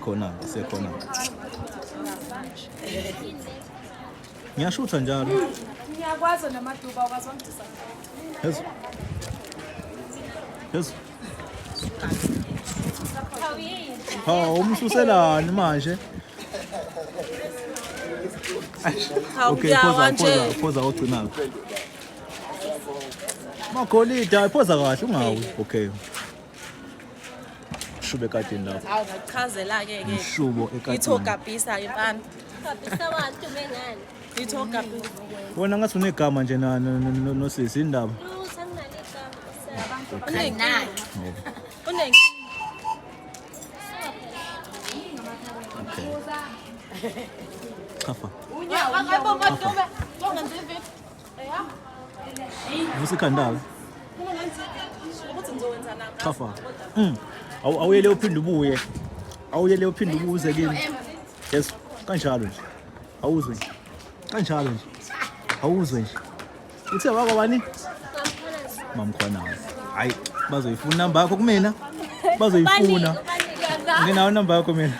Khona sekhona. Ngiyashutha njalo. Ngiyakwazi namaduba ukwazi wangidisappoint. Yes. Yes. Ha, umsuselani manje? Okay, phoza phoza phoza ogcinayo. Magolide, phoza kahle ungawi. Okay. Mshubo ekadini lapho. Hawu ngakuchazela ke ke. Mshubo ekadini. Itho gabhisa ke mfana. Gabhisa abantu bengani. Itho gabhisa. Wena ngathi unegama nje na nosisi indaba. Lutho anginalo igama. Unenkinga. Unenkinga. Okay. Chafa. Unyawo. Hayibo Madube. Ungenza ivideo. Vusa ikhanda ke. Chafa. Awuyele uphinde ubuye. Awuyele uphinde ubuze kimi. Yes, kanjalo nje. Awuzwe nje. Kanjalo nje. Awuzwe nje. Uthe wakwa bani? Mamkhwanazi. Hayi, bazoyifuna inamba yakho kumina. Bazoyifuna. Nginayo inamba yakho mina.